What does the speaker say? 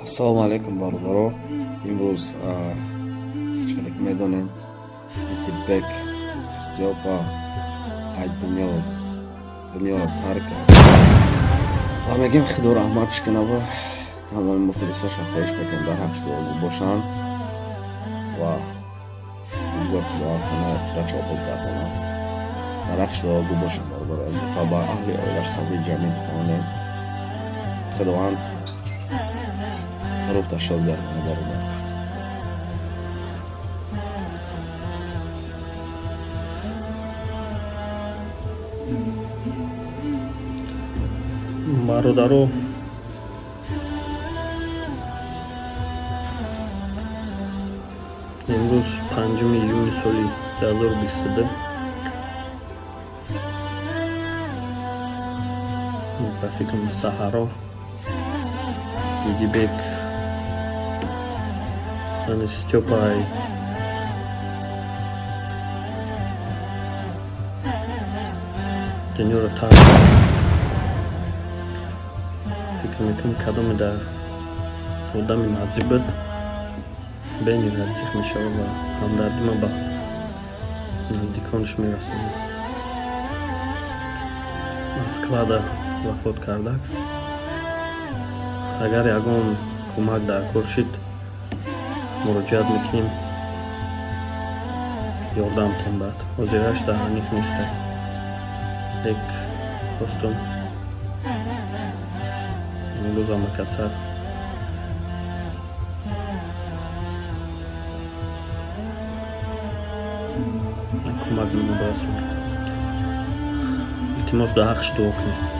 Ассалому алайкум, бародаро. Имрӯз, чиқаре ки медонем, Идибек Стёпа ай дунёро тарк кард ва мегӯем, Худо раҳматш кунад ва тамоми мухлисоша хоҳиш мекунем, дар ҳаққш дуогӯ бошанд ва бигзор Худованд хонаи охиратшо обод гардонад. Дар ҳаққш дуогӯ бошанд, бародари азиз, ва ба аҳли оилаш сабри ҷамил хонем. Худованд рӯҳта шод гардонад, бародар. Бародаро, имрӯз 5 июни соли 2022, ба фикрам, саҳаро Идибек, яъне Стёпай, дунёро тарк. Фикр мекунам, кадоме дар одами наздик буд, бениҳоят зиқ мешавад ва ҳамдардима ба наздиконаш мерасонам. Москвада вафот кардак. Агар ягон кӯмак дар кор шид, муроҷиат мекунем, ёрдамтон. Баъд ҳозираш дар аниқ нестай, лек хостум имрӯз амакасар кӯмак барасонем. Илтимос, дар ҳаққш дуо кунед.